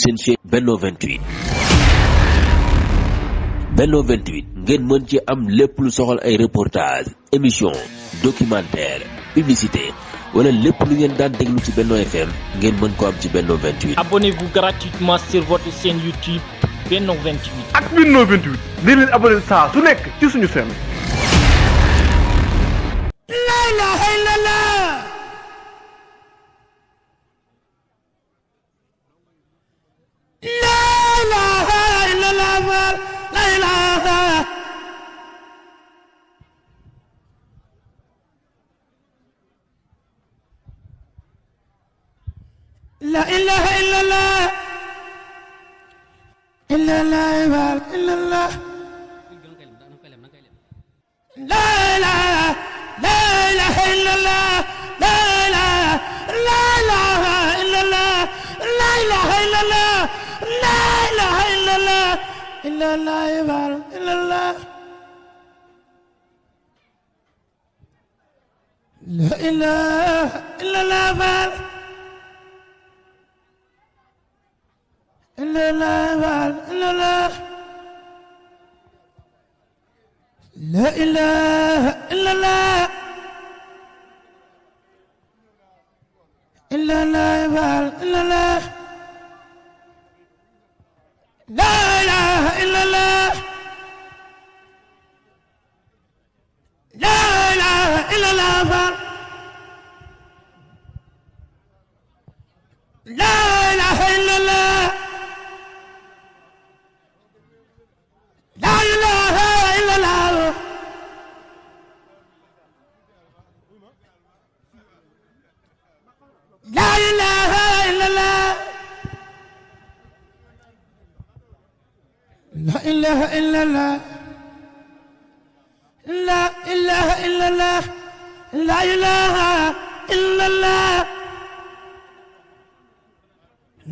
seen chaîne Benno 28. Benno 28 ngeen mën ci am lépp lu soxal ay reportage émission documentaire publicité wala lépp lu ngeen daan déglu ci Benno FM ngeen mën ko am ci Benno 28. Abonnez-vous gratuitement sur votre chaîne YouTube Benno 28. ak Benno 28 di leen abonné saa su nekk ci suñu chaîne. La ilaha illallah. La ilaha illallah. La ilaha. La ilaha illallah. Illallah illallah. La ilaha. La ilaha illallah. La ilaha. La ilaha illallah. La ilaha illallah. La ilaha illallah. Illallah illallah. La ilaha illallah. Illallah illallah. La ilaha illallah. Illallah illallah. La ilaha illallah. La ilaha illallah. La ilaha illallah. La ilaha illallah. La ilaha illallah. La ilaha illallah.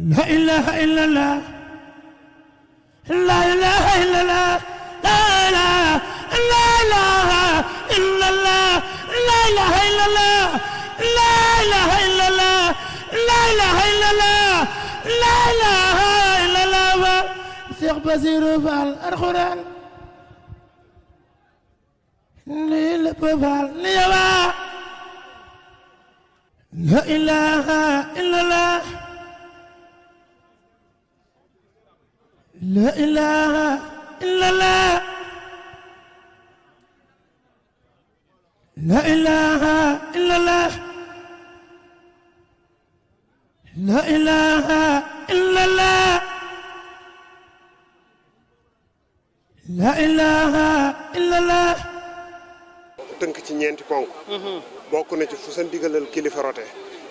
La ilaha illallah. La ilaha illallah. La ilaha illallah. La ilaha illallah. La ilaha illallah. La ilaha illallah. La ilaha illallah. La ilaha illallah. La ilaha illallah. Cheikh Bassirou Fall Alxuraan lii lépp Fall li yawa. La ilaha illallah. La ilaha illallah. La ilaha illallah. La ilaha illallah. La ilaha illallah. tënk ci ñeenti ponk. bokk na ci fu sa ndigalal kilifa rote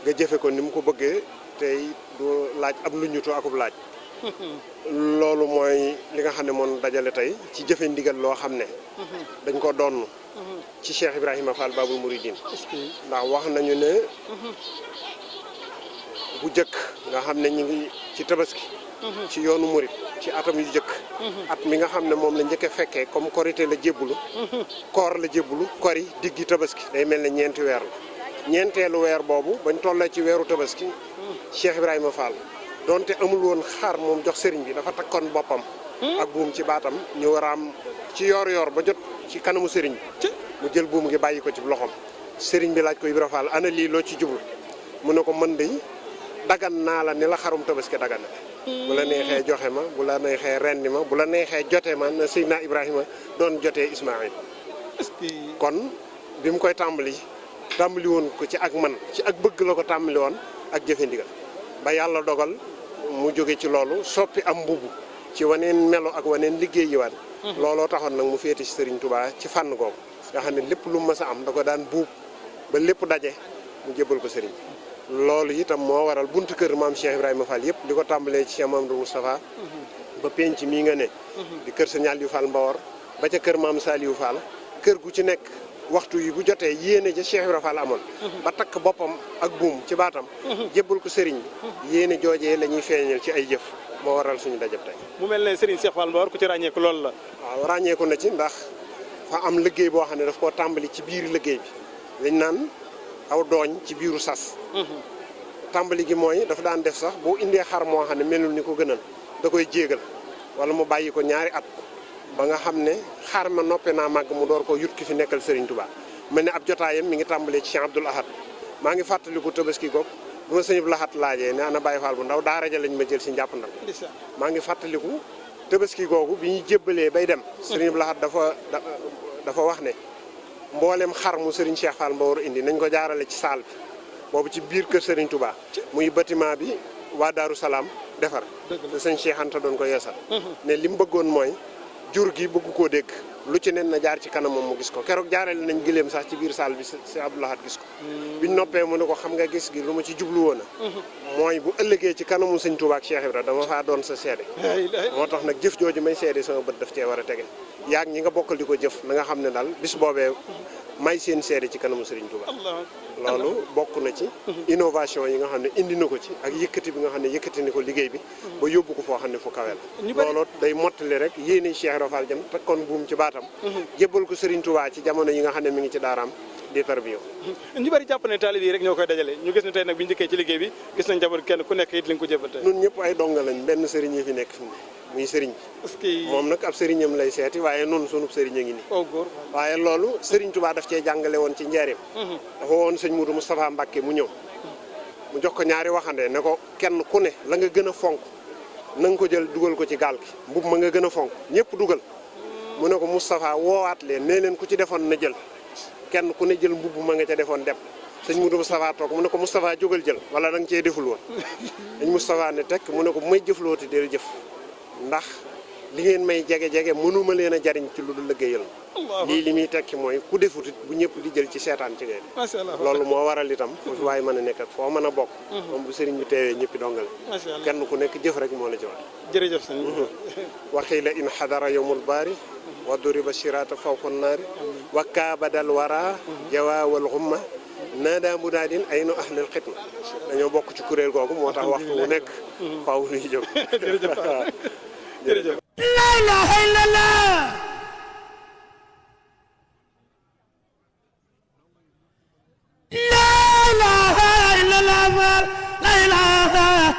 nga jëfe ko ni mu ko bëggee tey du laaj ab lu ñutu akub laaj. loolu mooy li nga xam ne moom dajale tey ci jëfe ndigal loo xam ne dañ ko donn ci Cheikh Ibrahima Fall Babul Mouridine ndax wax nañu ne bu jëkk nga xam ne ñu ngi ci tabaski ci yoonu murid ci atam yu jëkk at mi nga xam ne moom la njëkk a fekkee comme korité la jébbulu koor la jébbulu kori diggi tabaski day mel ne ñeenti weer la ñeenteelu weer boobu bañ tollee ci weeru tabaski Cheikh Ibrahima Fall donte amul woon xar moom jox sëriñ bi dafa takkoon boppam ak buum ci baatam ñu waraam ci yor ba jot ci kanamu sëriñ bi mu jël buum gi bàyyi ko ci loxom sëriñ bi laaj ko Ibra Fall ana lii loo ci jublu mu ne ko mën de dagan naa la ni la xarum tabaski dagan bu la neexee joxe ma bu la neexee rendi ma bu la neexee jote ma na Seydina Ibrahima doon jotee Ismaïl kon bi mu koy tàmbali woon ko ci ak man ci ak bëgg la ko tàmbali woon ak jëfe ndigal ba yàlla dogal mu jóge ci loolu soppi am mbubu ci waneen melo ak waneen liggéey yiwaan looloo taxoon nag mu féete ci Serigne Touba ci fànn googu nga xam ne lépp lu mës a am da ko daan buub ba lépp daje mu jébbal ko Serigne loolu itam moo waral buntu kër maam Cheikh Ibrahima Fall yëpp di ko tàmbalee ci Cheikh Mamadou Moustapha ba penc mii nga ne di kër Sëñ Aliou Fall Mbawor ba ca kër maam Saliou Fall kër gu ci nekk waxtu yi bu jotee yéene ja Cheikh Ibrahima Fall amoon ba takk boppam ak buum ci baatam jébbal ko sëriñ bi yéene joojee la ñuy feeñal ci ay jëf moo waral suñu dajab tey mu mel ne Serigne Cheikh Fall Mbawor ku ci ràññeeku loolu la waaw ràññeeku na ci ndax fa am liggéey boo xam ne daf koo tàmbali ci biir liggéey bi dañ naan aw dooñ ci biiru sas tàmbali gi mooy dafa daan def sax boo indee xar moo xam ne melul ni ko gënal da koy jéegal wala mu bàyyi ko ñaari at ba nga xam ne xar ma noppee naa màgg mu door ko yut ki fi nekkal Serigne Touba mel ne ab jotaayam mi ngi tàmbalee ci Cheikh Abdoul Ahad maa ngi fàttaliku tabaski goog bu ma sëñ Abdoul Ahad laajee ne ana Baye Fall bu ndaw daara ja lañ ma jël si njàppandal maa ngi fàttaliku tabaski googu bi ñu jébbalee bay dem Serigne Abdoul Ahad dafa wax ne mboolem xar mu Serigne Cheikh Fall Mbaor indi nañ ko jaarale ci saal bi boobu ci biir kër Serigne Touba muy bâtiment bi waa Daaru Salaam defar te sëñ Cheikh Anta doon ko yeesal ne li mu bëggoon mooy jur gi bëgg koo dégg lu ci nen na jaar ci kanamam mu gis ko keroog jaarale nañ gëléem sax ci biir saal bi si Abdoul Ahad gis ko biñ noppee mu ne ko xam nga gis gi lu ma ci jublu woon a mooy bu ëllëgee ci kanamu sëñ Touba ak Cheikh Ibra dama faa doon sa seede moo tax nag jëf jooju may seede sama bët daf cee war a tege yaag ñi nga bokkal di ko jëf na nga xam ne daal bis boobee may seen seede ci kanamu Serigne Touba loolu bokk na ci innovation yi nga xam ne indi na ko ci ak yëkkati bi nga xam ne yëkkati ni ko liggéey bi ba yóbbu ko foo xam ne fu kawe la loolu day mottali rek yéene Cheikh Rafal jëm te kon buum ci baatam jébbal ko Serigne Touba ci jamono yi nga xam ne mi ngi ci daaraam di tarbiyo ñu bari jàpp ne taalib yi rek ñoo koy dajale ñu gis ne tey nag bi ñu njëkkee ci liggéey bi gis nañ jabar kenn ku nekk it li nga ko jébbal tey ñun ñëpp ay donga lañ benn Serigne yi fi nekk fi mu muy sëriñ bi moom nag ab sëriñam lay seeti waaye noonu sunub sëriñ a ngi nii waaye loolu Serigne Touba daf cee jàngale woon ci njaareem dafa woon sëñ Moudou Moustapha Mbacké mu ñëw mu jox ko ñaari waxande ne ko kenn ku ne la nga gën a fonk na nga ko jël dugal ko ci gaal gi mbub ma nga gën a fonk ñëpp dugal mu ne ko Moustapha woowaat leen nee leen ku ci defoon na jël kenn ku ne jël mbubb ma nga ca defoon dem sëñ Moudou Moustapha toog mu ne ko Moustapha jógal jël wala da nga cee deful woon dañ Moustapha ne tekk mu ne ko bu may jëflooti del jëf ndax li ngeen may jege-jege mënuma leen a jariñ ci lu dul liggéeyal lii li muy tekki mooy ku defut bu ñëpp di jël ci seetaan ci ngeen loolu moo waral itam foofu waaye mën a nekk ak foo mën a bokk moom bu sëriñ bi teewee ñëppi dongal kenn ku nekk jëf rek moo la ci war jërëjëf sëñ waxii la in xadara yowmul baari wa duriba sirata fawqa naari wa kaabadal wara jawaawal xumma naada mu daadin ay no ahlil xidma dañoo bokk ci kuréel googu moo tax waxtu wu nekk faaw nuy jóg jërëjëf La ilaha illallah La ilaha illallah La ilaha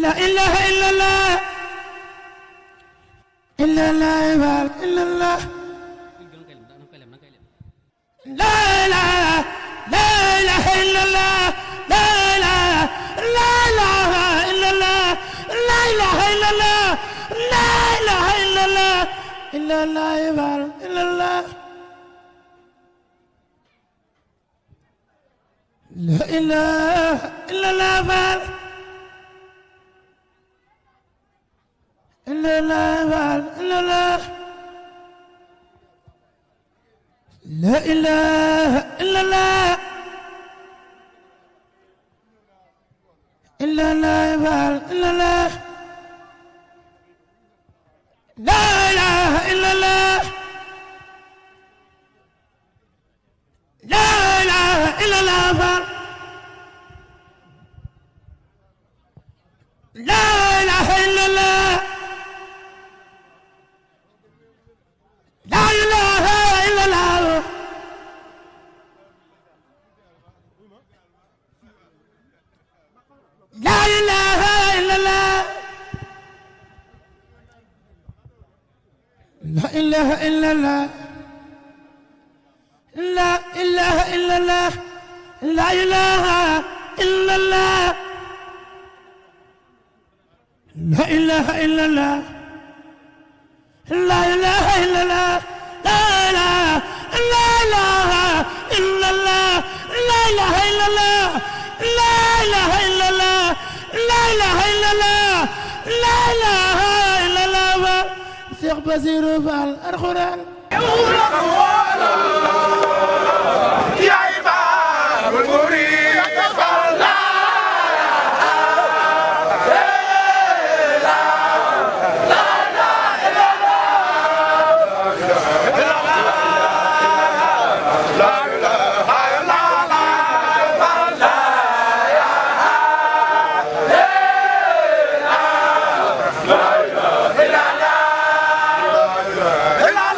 La ilaha illallah illallah illallah La ilaha La ilaha illallah La ilaha La ilaha illallah La ilaha illallah La ilaha illallah illallah illallah La ilaha illallah illallah illallah La ilaha illallah illallah illallah La ilaha illallah La ilaha illallah La ilaha illallah La ilaha illallah La ilaha illallah La ilaha illallah La ilaha illallah La ilaha illallah La ilaha illallah La ilaha illallah La ilaha illallah La ilaha illallah La ilaha illallah La ilaha illallah La ilaha illallah Cheikh Bassirou Fall Alxuraan ya imaamul muriid la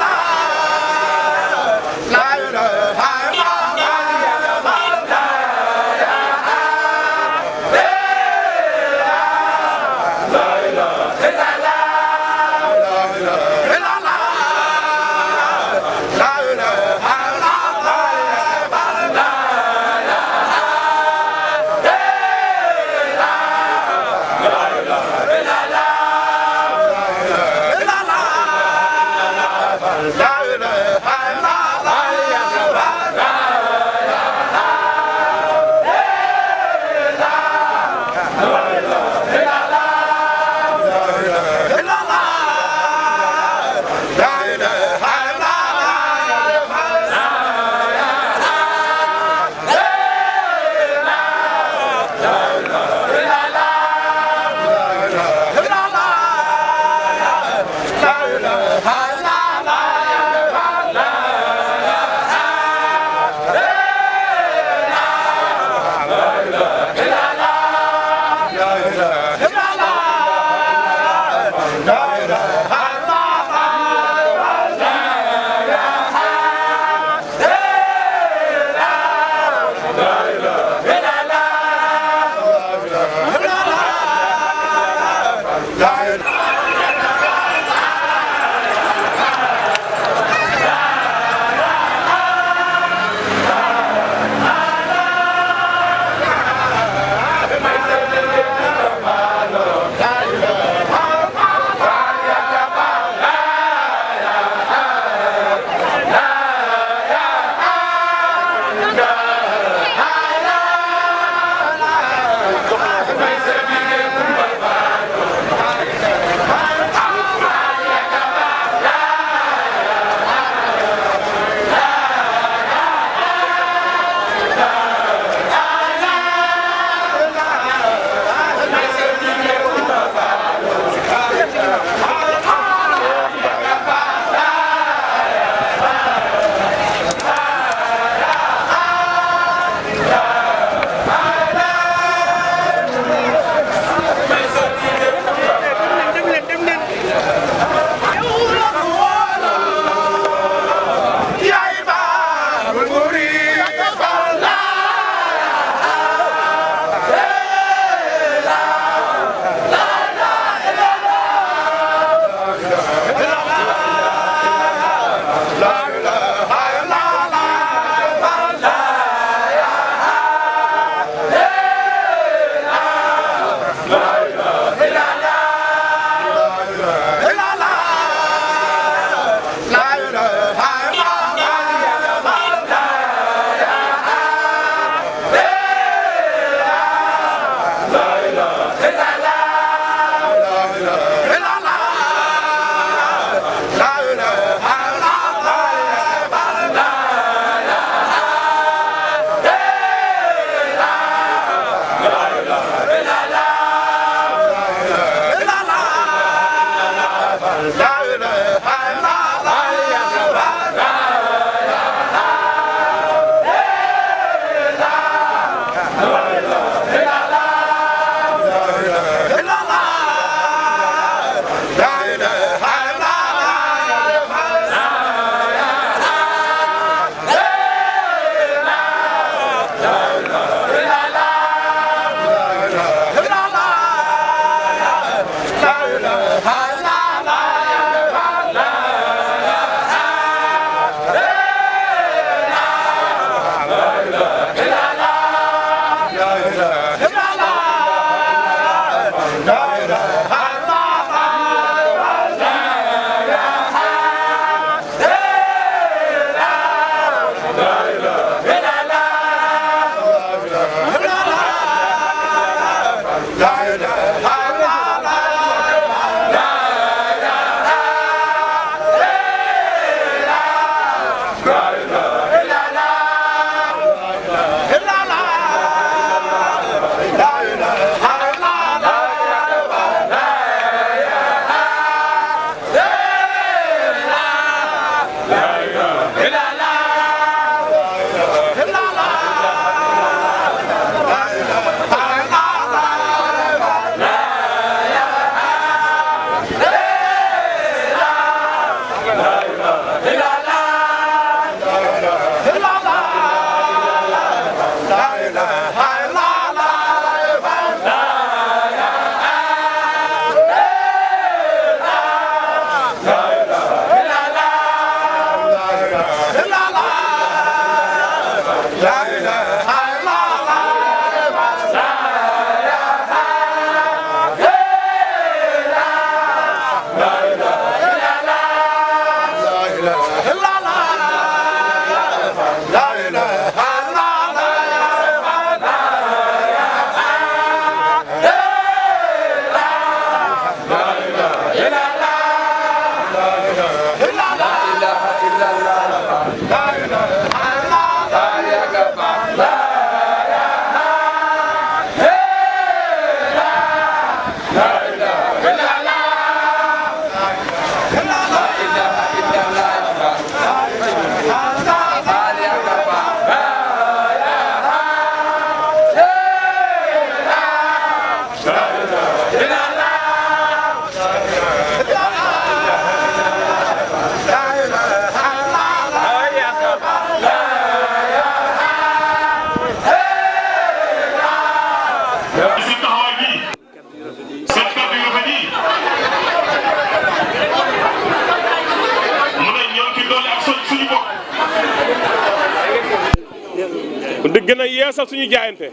gën a yeesal suñu jaayante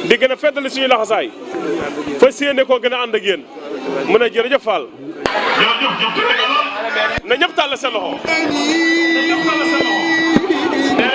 di gën a feddali suñu laxasaay fas yéene koo gën a ànd ak yéen mën a jërëjëf Fall. na ñëpp tàll seen loxo. na ñëpp tàll seen loxo.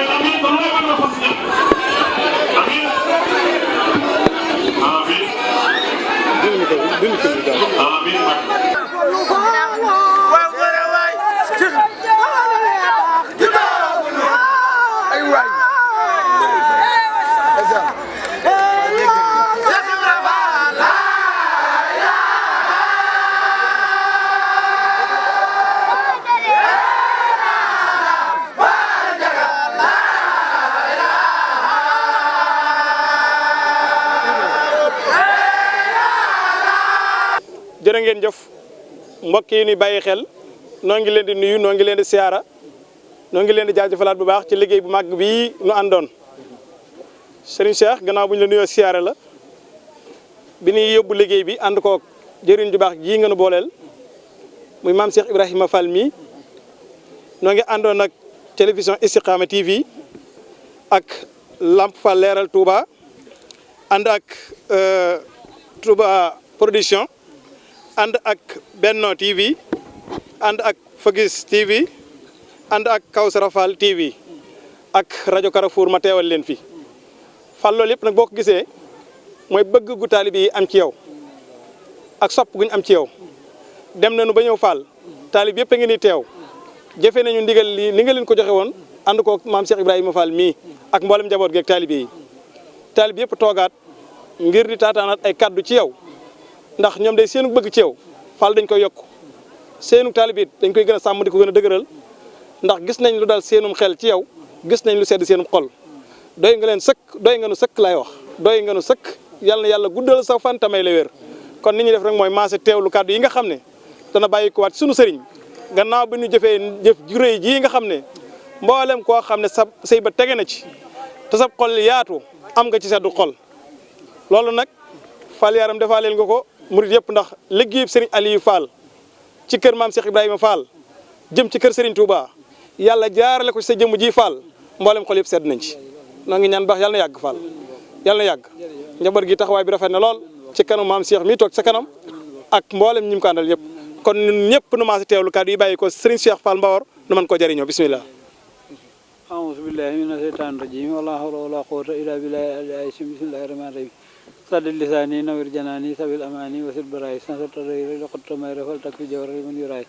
jërë ngeen jëf mbokk yi ñuy bàyyi xel noo ngi leen di nuyu noo ngi leen di siyaara noo ngi leen di jaajëfalaat bu baax ci liggéey bu màgg bii nu àndoon Serigne Cheikh gannaaw bu ñu la nuyoo siyaara la bi ñuy yóbbu liggéey bi ànd koog jëriñ ju baax jii nga nu booleel muy maam Cheikh Ibrahima Fall mii noo ngi àndoon ak télévision Istikhama TV ak Lamp Fall leeral Touba ànd ak Touba production ànd ak Benno TV ànd ak Fagis TV ànd ak Kawsara Fall TV ak rajo Carrefour ma teewal leen fi Fall loolu yëpp nag boo ko gisee mooy bëgg gu taalibe yi am ci yow ak sopp guñ am ci yow dem nañu ba ñëw Fall taalib yëpp a ngi ni teew jëfe nañu ndigal li ni nga leen ko joxe woon ànd ko maam Cheikh Ibrahima Fall mii ak mboolem njaboot geeg taalibe yi taalib yëpp toogaat ngir di taataanaat ay kaddu ci yow ndax ñoom day seenu bëgg ci yow Fall dañ koy yokk seenu taalib it dañ koy gën a sàmm di ko gën a dëgëral ndax gis nañ lu dal seenum xel ci yow gis nañ lu sedd seenum xol doy nga leen sëkk doy nga nu sëkk lay wax doy nga nu sëkk yal na yàlla guddal sa fan tamay la wér kon ni ñuy def rek mooy maase teewlu kàddu yi nga xam ne dana bàyyi ko waat sunu sëriñ gannaaw bi ñu jëfee jëf ju rëy ji nga xam ne mboolem koo xam ne sa sëy ba tege na ci te sa xol yaatu am nga ci seddu xol loolu nag Fall yaram defaa leen nga ko murid yëpp ndax liggéeyub sëriñ Aliou Fall ci kër maam Cheikh Ibrahima Fall jëm ci kër Serigne Touba yàlla jaarale ko ci sa jëmm ji Fall mboolem xol yëpp sedd nañ ci noo ngi ñaan baax yàlla na yàgg Fall yàlla na yàgg njaboot gi taxawaay bi rafet na lool ci kanam maam Cheikh mi toog sa kanam ak mboolem ñi mu ko àndal ñëpp kon ñun ñëpp nu maa si teewlu kàddu yi bàyyi ko Serigne Cheikh Fall Mbawar nu mën koo jëriñoo bismillah a'uuzu billahi mina shaytaani rajiim wala hawla wala quwwata illa billahi bismillahi rahmaani rahim sadid lisaani nawir janaani sabil amaani wasil baraay sansatadayra loqotta mayra fal takfi jawrari man yuraay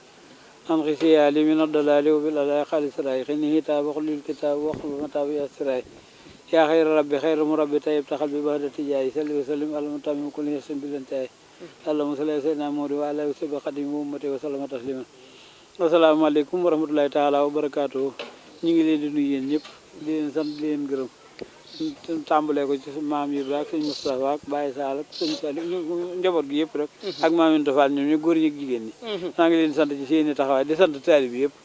an xisiyaali min addalaali wa bil alaay xaalis raay xini hitaab waxul lil kitaab waxul mataabi asiraay yaa xayra rabbi xayra mu rabbi tayib taxal bi baxda tijaay salli wa sallim ala mutami kulli yasin bilantaay allahumma salli ala sayyidina Muhammad wa ala alihi wa xadim wa ummati wa sallama tasliman asalaamaaleykum wa rahmatullahi taala wa barakaatuhu ñu ngi leen di nuyu yéen ñëpp di leen sant di leen gërëm tàmbalee ko ci maam yi ak sëñ Moustapha ak Baye Sall ak sëñ Saliou njaboot gi yëpp rek ak maam Yunus Fall ñoom ñu góor ñi ak jigéen ñi maa ngi leen sant ci seeni taxawaay di sant taalibe bi yëpp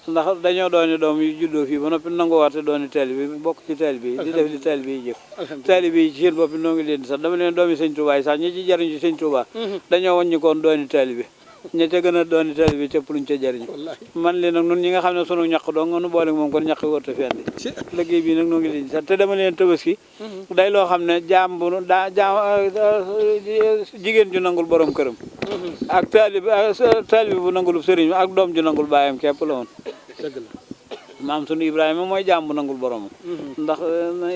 ndax dañoo dooni doom yu juddoo fii ba noppi nangoo warte dooni taalibe bi bokk ci taalibe yi di def li taalibe yi jëf taalibe yi ci seen bopp noo ngi leen di sant dama leen doomi sëñ Touba yi sax ñi ci jariñ ci sëñ Touba dañoo wàññi koon dooni taalibe ña ca gën a dooni taalibe cëpp luñ ca jariñ man leen nag nun ñi nga xam ne sunu ñaq dong nga nu boole moom kon ñaq wërta fendi liggéey bi nag noo ngi leen di sant te dama leen tabaski day loo xam ne jaam bu jigéen ju nangul borom këram ak taalibe bu nangul sëriñ ak doom ju nangul baayam képp la woon dëgg la maam sunu Ibrahima mooy jaam bu nangul borom ndax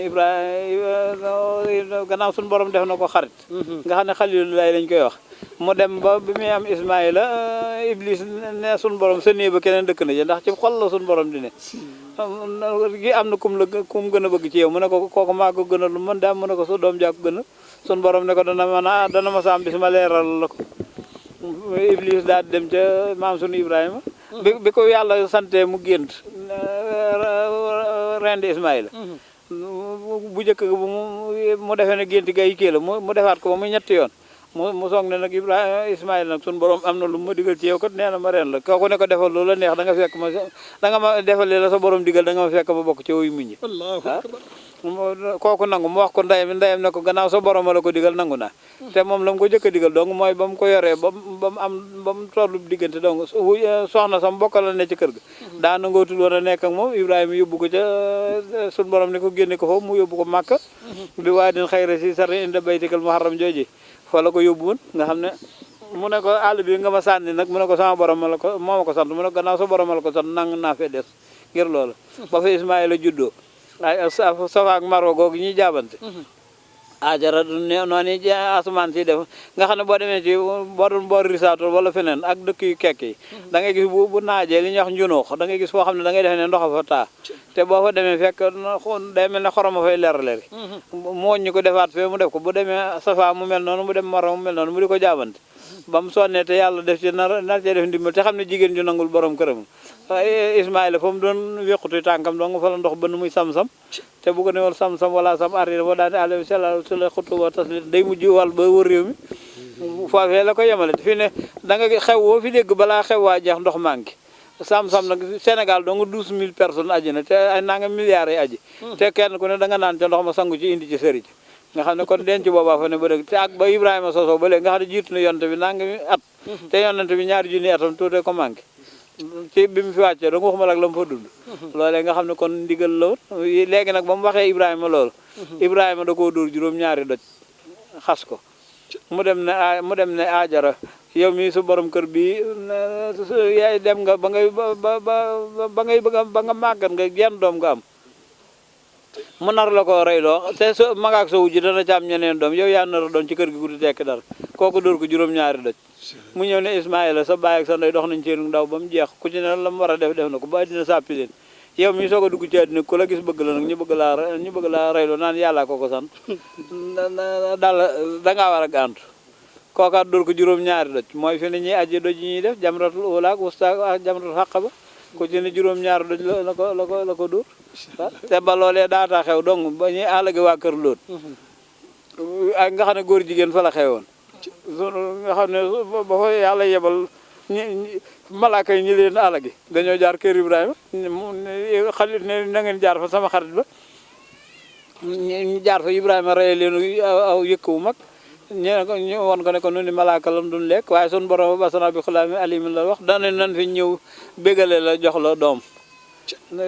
Ibrahima gannaaw sunu borom def na ko xarit nga xam ne Xaliilulaay lañ koy wax mu dem ba bi muy am Ismaïla Iblis ne sunu borom sa néeg ba keneen dëkk na ja ndax ci xol la sunu borom di ne gi am na kum gën a bëgg ci yow mu ne ko kooku maa ko gën a lu mën daam mu ne ko sa doom jàkk gën a sunu borom ne ko dana ma saam bis ma leeral la ko Iblis daal di dem ca maam sunu Ibrahima bi ko yàlla sante mu gént rendi Ismaïla bu njëkk mu defee ne gént ga yi kii la mu defaat ko ba muy ñetti yoon mu soog ne nag Ismaïla nag sunu borom am na lu ma digal ci yow kat nee na ma ren la kooku ne ko defal lu la neex da nga fekk ma da nga ma defal la sa borom digal da nga ma fekk ma bokk ci woyu muñ ñi kooku nangu mu wax ko ndeyam ne ko gannaaw sa borom la ko digal nangu naa te moom la mu ko jëkk a digal donc mooy ba mu ko yoree ba mu tollu diggante donc soxna sam bokkal la ne ci kër ga daa nangootul woon a nekk ak moom Ibrahima yóbbu ko ca sun borom ne ko génne ko foofu mu yóbbu ko Màkka bi waa din xayra si sari inda baytikal muharram jooji fa la ko yóbbu woon nga xam ne mu ne ko àll bi nga ma sànni nag mu ne ko sama borom ma la ko moo ma ko sant mu ne ko gannaaw sa borom ma la ko sant nang naa fee des ngir loola ba fa Ismaïla juddoo ay Safa ak Marwa googu ñuy jaabante Ajara noonu asamaan si def nga xam ne boo demee ci boo doon boor risaato wala feneen ak dëkk yu kekk yi da ngay gis bu naajee li ñuy wax njunoox da ngay gis foo xam ne da ngay defe ne ndox fa taa te boo fa demee fekk day mel ne xoroma fay leer mooñ ñu ko defaat fee mu def ko bu demee Safa mu mel noonu mu dem Marwa mu mel noonu mu di ko jaabante ba mu sonnee te yàlla def ci nar cee def ndimbal te xam ne jigéen ju nangul borom këram Ismaïla fa mu doon wéqutu tànkam dong fa la ndox bënn muy sam-sam te bu ko ne woon sam-sam wala sam arrière boo daane alayhi salaam su la xutu wa taslit day mujj wàll ba wër réew mi foofee la ko yemale fii ne da nga xew woo fi dégg balaa xew waa jeex ndox manqué sam-sam nag Sénégal dong 12000 personnes aji na te ay nanga milliards yi aji te kenn ku ne da nga naan ca ndox ma sangu ci indi ci sëri ci nga xam ne kon denc boobaa fa ne ba dëgg te ak ba Ibrahima sosoo ba léegi nga xam ne jiitu na yonte bi nanga mi at te yonante bi ñaari junni atam tuute ko manqué ci bi mu fi wàccee donc waxuma la ak la mu fa dund loolee nga xam ne kon ndigal la woon léegi nag ba mu waxee Ibrahima loolu Ibrahima da koo dóor juróom-ñaari doj xas ko mu dem ne Ajara yow mii su borom kër bi yaay dem nga ba ngay ba nga màggat nga genn doom nga am mu nar la ko reyloo te so magaak sa wujji dana ci am ñeneen doom yow yaa nar a doon ci kër gi guddi tekki dara kooku dóor ko juróom-ñaari doj mu ñëw ne Ismaïla sa baay ak sa ndey dox nañ ci ndaw ba mu jeex ku ci ne la mu war a def na ko ba àddina sàppi leen yow mi soog a dugg ci àddina ku la gis bëgg la nag ñu bëgg laa reyloo naan yàllaa ko sant daal dangaa war a gàntu kookaat dóor ko juróom-ñaari doj mooy fi ne ñuy aji doj yi ñuy def jamratul ula ak wusta ak jamratul xaqaba ku ci ne juróom-ñaari doj la ko dóor te ba loolee daata xew donc ba ñuy àllagi waa kër loot ak nga xam ne góor jigéen fa la xewoon nga xam ne ba fa yàlla yebal malaaka yi ñi leen àllagi dañoo jaar kër Ibrahima xalit ne na ngeen jaar fa sama xarit ba ñu jaar fa Ibrahima reye leen aw yëkk wu mag ñu won ko ne ko nu ni malaaka lam duñ lekk waaye sun borom basana bi xulaami alimin la wax dana nan fi ñëw bégale la jox la doom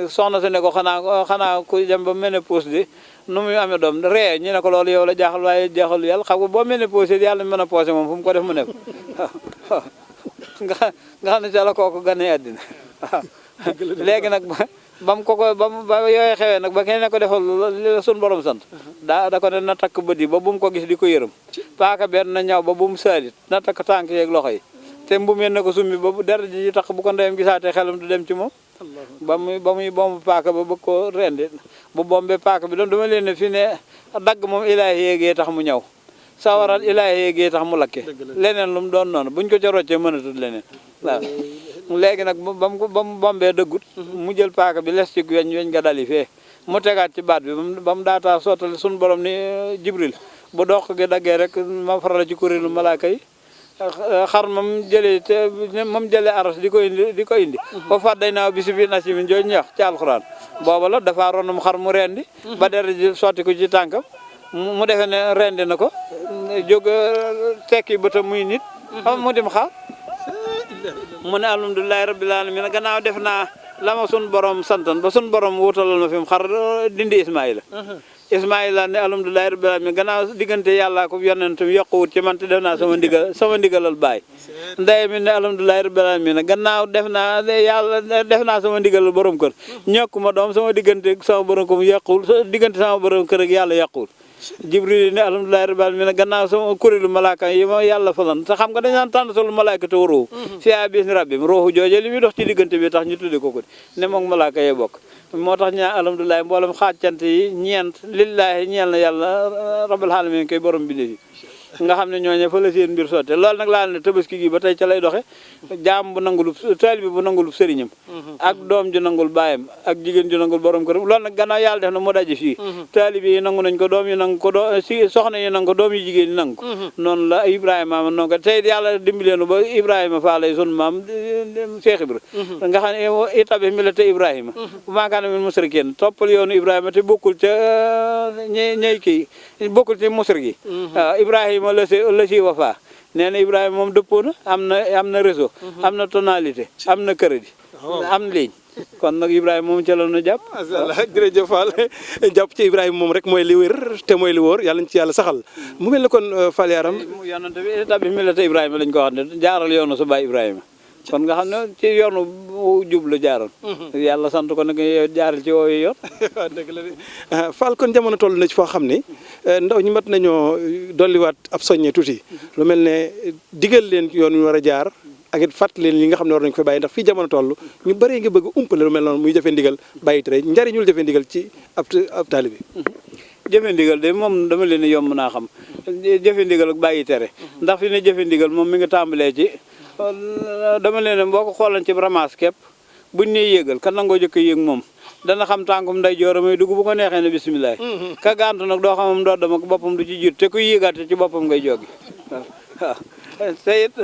soxna si ne ko xanaa ku dem ba ménopause di nu muy amee doom ree ñu ne ko loolu yow la jaaxal waaye jaaxalu yàlla xam nga boo ménopause yàlla mën a posé moom fu mu ko def mu ne ko nga xam ne ca la kooku ganee àddina waaw léegi nag ba yooyu xewee nag ba kenn ne ko defal li la sun borom sant da ko ne na takk bët yi ba bu mu ko gis di ko yërëm paaka benn na ñaw ba bu mu saalit na takk tànk yeeg loxo yi te mbumeen na ko summi ba bu dara ji tax bu ko ndeyam gisaatee xelam du dem ci moom ba muy bomb paaka ba bëgg ko rendi bu bombee paaka bi doon dama leen ne fii ne dagg moom ilaahi yéegee tax mu ñaw sawaral ilaahi yéegee tax mu lakke leneen lu mu doon noonu buñ ko ca roccee mënatul leneen waaw léegi nag ba mu bombee dëggut mu jël paaka bi les ci weñ nga dali fee mu tegaat ci baat bi ba mu daataa sottali suñu borom ni Jibril bu dox gi daggee rek ma faral ci kuréelu malaaka yi xar moom jëlee aras di ko indi ba fat day naaw bisi bi nasi min jooju ñax ci alxuraan booba la dafa ronum xar mu rendi ba deret ji sotti ko ci tànkam mu defe ne rendi na ko jóg tekki bëtam muy nit mu dim xaar mu ne alhamdulilahi rabbil alamin gannaaw def naa la ma sun borom santan ba sun borom wutalal ma fi mu xar dindi Ismaïla ne alhamdulilahi rabbil alamin gannaaw diggante yàllaa ko yonentam yokkuwut ci man te def naa sama ndigalal baay ndey mi ne alhamdulilahi rabbil alamin gannaaw def naa sama ndigalal borom kër ñokkuma doom sama diggante sama borom kër yàquwul diggante sama borom kër ak yàlla yàquwul Jibril ne alhamdulilahi rabbil alamin gannaaw sama kuréelu malaaka yi ma yàlla falan te xam nga dañ naan tànn solu malaaka te ruuhu fi bismi rabbim ruuhu jooje li muy dox ci diggante bi tax ñu tudde ko ne moom malaaka yee bokk moo tax ñaa alhamdulilah mboolem xaaj cant yi ñeent lillahi ñeel na yàlla rabbil alamin koy borom bi léegi nga xam ne ñooñe fa la seen mbir sotte loolu nag laal ne tabaski gi ba tey ca lay doxe jaam bu nangulub taalibe bu nangulub sëriñam ak doom ju nangul baayam ak jigéen ju nangul borom këram loolu nag gannaaw yàlla def na mu daje fii taalibe yi nangu nañ ko doom yi nangu ko soxna yi nangu ko doom yi jigéen yi nangu ko noonu la Ibrahima ma noonu ko tey yàlla dimbileenu ba Ibrahima faa lay sun maam Cheikh Ibra nga xam ne itabi millata Ibrahima bu maakaana min musrikin toppal yoonu Ibrahima te bokkul ca ñey kii bokkul ci musrik yi waaw Ibrahima la si wafa nee na Ibrahima moom dëppoo na am na réseau am na tonalité am na crédit am na ligne kon nag Ibrahima moom ca la ñu jàpp. macha allah jërëjëf Fall jàpp ci Ibrahima moom rek mooy li wér te mooy li wóor yàlla ñu ci yàlla saxal mu mel ne kon Fall Yaram. yonante bi état bi millata Ibrahima lañ ko wax ne jaaral yoonu sa baay Ibrahima kon nga xam ne ci yoonu jub la jaaroon. yàlla sant ko nag jaaral ci woowu yoon. waaw dëgg la de Fall kon jamono toll na ci foo xam ne ndaw ñi mat nañoo dolliwaat ab soññe tuuti lu mel ne digal leen yoon wi war a jaar. ak it fàttali leen li nga xam ne war nañu ko fay bàyyi ndax fii jamono toll ñu bëree nga bëgg umpale lu mel noonu muy jëfe ndigal bàyyi tere njariñul jëfe ndigal ci ab taalibe bi jëfe ndigal de moom dama leen yomb naa xam jëfe ndigal ak bàyyi tere ndax fi ne jëfe ndigal moom mi nga tàmbalee ci dama leen boo ko xoolan ci ramas képp buñ ne yéegal kan nangoo jëkk yéeg moom dana xam tànkum nday joora may dugg bu ko neexee ne bisimilah ka gàntu nag doo xamam doo dama ko boppam du ci jiit te kuy yéegaate ci boppam ngay jógi waaw te it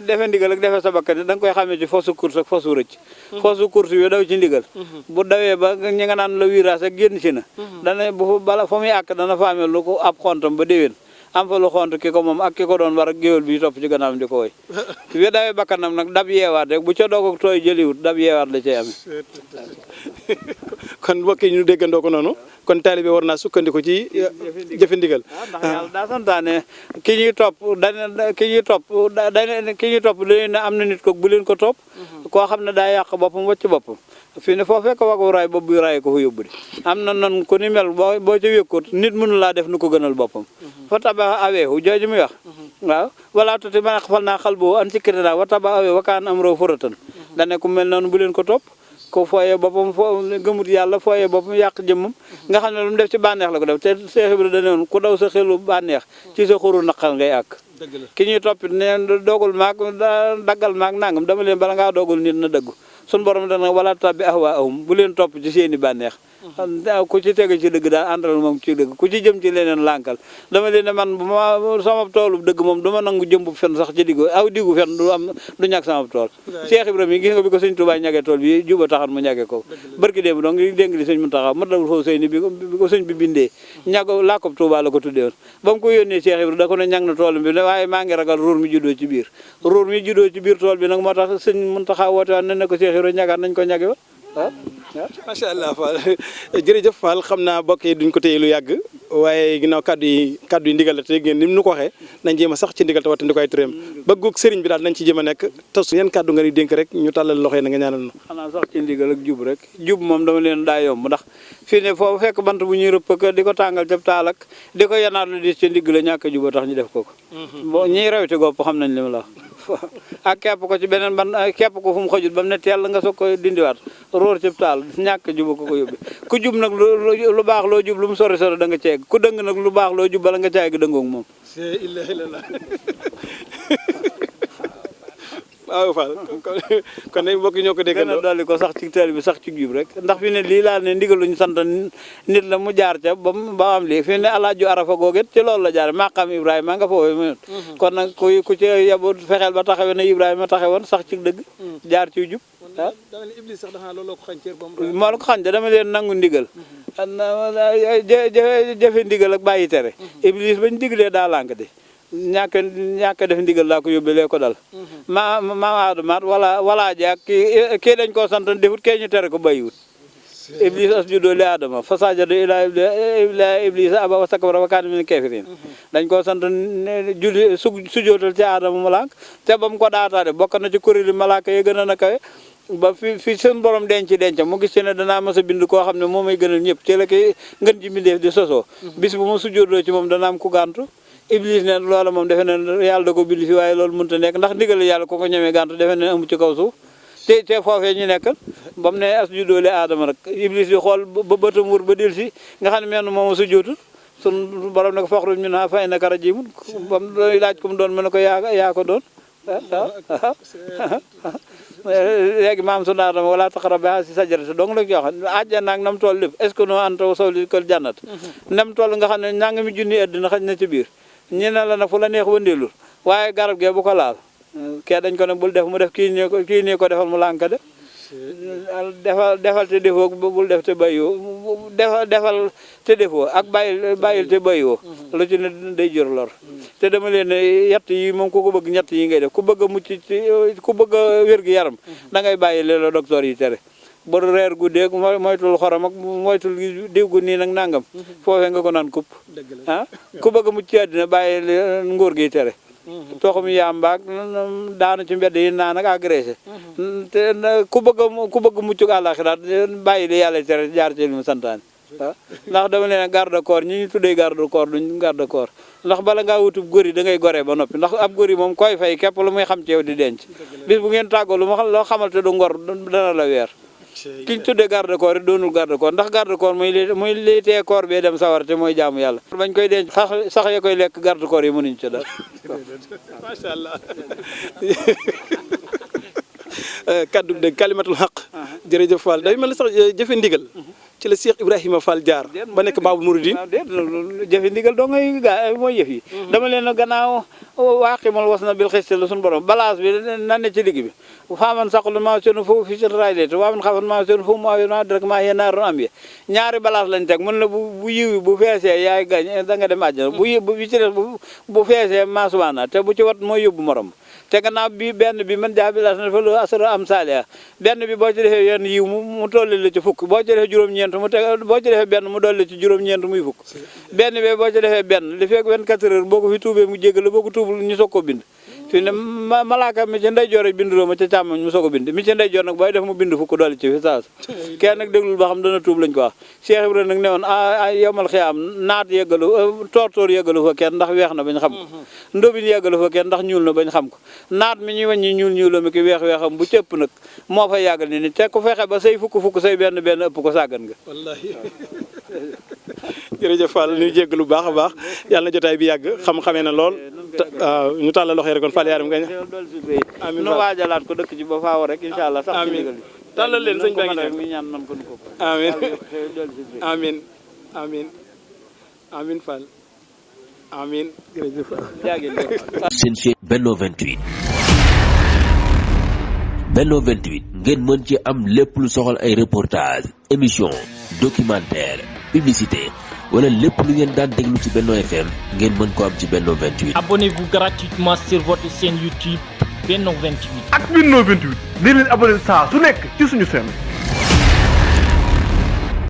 defe ndigal ak defe sa bakkan da nga koy xamee ci fosu course ak fosu rëcc fosu course bi daw ci ndigal bu dawee ba ñi nga naan la virage ak génn ci na dana bu bala fa muy àkk dana fa amee lu ko ab xontam ba déwén am fa lu xont ki ko moom ak ki ko doon war ak géwél bi topp ci gannaawam di ko woy bi dawee bakkanam nag dab yeewaat rek bu ca doog ak tooy jëliwut dab yeewaat la cay amee kon mbokk yi ñu déggandoo ko noonu kon taalibe war naa sukkandiku ci jëfe ndigal ndax yàlla daa santaane ki ñuy topp dañu ne am na nit ko bu leen ko topp koo xam ne daa yàq boppam wacc boppam fii ne foo fekk wagu raay bopp bi raay ko fa yóbbu de am na noonu ku ni mel boo ca wékkoot nit mënu laa def nu ko gënal boppam fa tabax aweehu jooju muy wax waaw wala tuuti man xafal naa xal boo an sikkiri naa wa tabax awee wakaan am roo furatan dane ku mel noonu bu leen ko topp ko fooyee boppam gëmut yàlla fooyee boppam yàq jëmmam nga xam ne lu mu def ci bànneex la ko def te Seex Ibra da ne woon ku daw sa xelu bànneex ci sa xuru naqal ngay àkk ki ñuy toppit ne doogul maag daggal maag nangam dama leen bala ngaa doogul nit na dëggu sun borom dana wala tabbi ahwaahum bu leen topp ci seeni bànneex ku ci tege ci dëgg daal àndal moom ci dëgg ku ci jëm ci leneen lànkal dama leen ne man bu ma sama toolu dëgg moom du ma nangu jëm bu fen sax ci diggu aw diggu fen du ñàkk sama tool Cheikh Ibrahima yi gis nga bi ko sëñ Touba ñagee tool bi juba taxan mu ñagee ko barki démb donc ngi dénk li sëñ Muntaxa mat dawul foofu sëy ni bi ko sëñ bi bindee ñag laakob Touba la ko tuddee woon ba mu ko yónnee Cheikh Ibrahima da ko ne ñag na tool bi waaye maa ngi ragal ruur mi juddoo ci biir tool bi nag moo tax sëñ Muntaxa woote waan ne ko Cheikh Ibrahima ñagaat nañ ko ñage wa waaw macha allah Fall jërëjëf Fall xam naa bokk yi duñ ko téye lu yàgg waaye ginnaaw kaddu yi ndigal la te ngeen ni mu ko waxee nañ jéem a sax ci ndigal te wattandi koy tëréem bëggug sëriñ bi daal nañ ci jéem a nekk te su yan kaddu nga ni dénk rek ñu tàllal loxo yi na nga ñaanal na xanaa sax ci ndigal ak jub rek jub moom dama leen daa yomb ndax fii ne foofu fekk bant bu ñuy rëpp ak di ko tàngal ca taal ak di ko yanaat lu diis ci ndigg la ñàkk a juba tax ñu def ko bon ñiy rawite gopp xam nañ li ma la wax ak kepp ko ci beneen ban kepp ko fu mu xojut ba mu ne teel nga soog koy dindiwaat róor ci taal ñàkk juba ko yóbbi ku jub nag lu baax loo jub lu mu sori sori da nga ceeg ku dëng nag lu baax loo jub bala nga caay gi dëngoog moom waaw Fall kon nag mbokk yi ñoo ko déggandoo gën a dolli ko sax ci teel bi sax ci jub rek ndax fi ne lii laa ne ndigal lu ñu sant nit la mu jaar ca ba am lii fi ne alaaju arafa googet ci loolu la jaar maqam Ibrahima nga foofu mu kon nag ku ci yabu fexeel ba taxawe na Ibrahima taxawoon sax ci dëgg jaar ci jub dama ne Iblis sax dafa looloo ko xañ cër ba mu moo la ko xañ dama leen nangu ndigal jëfe ndigal ak bàyyi tere Iblis bañ diglee daa lànk de ñàkk def ndigal laa ko yóbbelee ko dal ma aadamaat wala jaak kii dañ koo sant defut kee ñu tere ko bàyyiwut iblis asjudu li aadama fa sajada ila iblisa aba wastakbara wa kaana minal kaafiriin dañ koo sant julli sujootal ci aadama mu lànk te ba mu ko daataade bokk na ci kuréeli malaaka yi gën a na kawe ba fi seen borom denc mu gis ci ne danaa mas a bind koo xam ne moo may gënal ñëpp ci la ki ngën ji mbindeef di sosoo bis bu ma sujoodoo ci moom dana am ku gàntu Iblis ne loola moom defe ne yàlla da ko bind fi waaye loolu mënut a nekk ndax ndigal yàlla ko ñemee gàntu defe ne amu ci kaw suuf te foofee ñu nekk ba mu ne asjudu li aadama rek Iblis di xool ba bëtam wër ba dil si nga xam ne menn mooma sujjootul sun borom ne ko faxruj minhaa fa innaka rajiim bam laaj ko mu doon mu ne ko yaa ko doon léegi maam sunu Aadama wala taqrabu haadihi sajarata dong la jox àjjana ak nam toll lépp est ce que noo anta sawlikal jannat nam toll nga xam ne nanga mi junni àddina xaj na ci biir ñi ne la nag fu la neex wëndeelul waaye garab gee bu ko laal kee dañ ko ne bul def mu def kii nii ko defal mu lànk de defal te defoo bul def te bàyyiwoo defal te defoo ak bàyyil te bàyyiwoo lu ci ne day jur lor te dama leen ne yett yi moom ku ko bëgg ñett yi ngay def ku bëgg a mucc ci ku bëgg a wér gi yaram da ngay bàyyi leen la docteur yi tere ba reer guddeeg moytul xorom ak moytul diw gu nii nag nangam foofee nga ko naan kupp ah ku bëgg a mucc ci àddina bàyyi nguur gi tere toxum yàmbaag daanu ci mbedd yi naan ak agressé te ku bëgg muccug àllaaxira bàyyi li yàlla tere jaar ci li mu santaane waaw ndax dama leen garde corps ñi ñu tuddee garde corps duñ garde corps ndax bala ngaa wutub góor yi da ngay goree ba noppi ndax ab góor yi moom koy fay képp lu muy xam ci yow di denc bis bu ngeen tàggoo lu ma loo xamal te du ngor dana la weer ki ñu tuddee garde corps yi doonul garde corps ndax garde corps muy li tee corps bee dem sawar te mooy jaamu yàlla bañ koy denc sax ya koy lekk garde corps yi mënuñ ci dara macha allah kaddu dëgg kalimatul xaq jërëjëf Fall day mel ni sax jëfe ndigal ci la Cheikh Ibrahima Fall jaar ba nekk Baabul Muridiin jëfe ndigal doo ngay gaa mooy yëf yi dama leen gannaaw waaqimal was na bil xiste la suñu borom balance bi nan ne ci digg bi faaman saqlu ma sonu foofu fi ci raylete waaman xafan ma sonu foofu ma direk ma yee naaroon am ye ñaari balance lañ teg mën la bu yiw bu feesee yaay gañ da nga dem àjjana bu ci des bu feesee ma subaana te bu ci wat mooy yóbbu morom te gannaaw bi benn bi man jaa bi las na fa lu asra am salia benn bi boo ci defee yenn yiw mu tolli la ci fukk boo ci defee juróom-ñeent boo ci defee benn mu dolli ci juróom-ñeent muy fukk benn bi boo ci defee benn li fekk 24 heures boo ko fi tuubee mu jéggal la boo ko tuubul ñu soog ko bind fi ne malaaka mi ci ndeyjoor binduloo ma ca càmmoñ mu soog a bind mi ci ndeyjoor nag booy def mu bind fukk dolli ci fi saas kenn nag déglul ba xam dana tuub lañ ko wax Cheikh Ibrahima nag ne woon yowmal xiyaam naat yeggalu toor yeggalu fa kenn ndax weex na bañ xam ko ndobin yeggalu fa kenn ndax ñuul na bañ xam ko naat mi ñuy wàññi ñuul mi ki weex-weexam bu cëpp nag moo fa yàggal ni te ku fexe ba say fukk say benn ëpp ko sàggan nga wallaahi jërëjëf Fall ñu jégg lu baax a baax yàlla na jotaay bi yàgg xam-xamee na lool ñu tàllal loxo yi rek kon Fall yaaram nga amiin nu waajalaat ko dëkk ci ba faaw rek incha allah sax amiin tàllal leen sëñ baa ngi mi ñaan man ko ko amiin amiin amiin amiin Fall amiin jërëjëf seen chaîne Benno 28 Benno 28 ngeen mën ci am lépp lu soxal ay reportage émission documentaire publicité wala lépp lu ngeen daan déglu ci Benno FM ngeen mën ko am ci Benno 28. Abonnez-vous gratuitement sur votre chaîne YouTube Benno 28. ak Benno 28 di leen abonné saa su nekk ci suñu chaîne.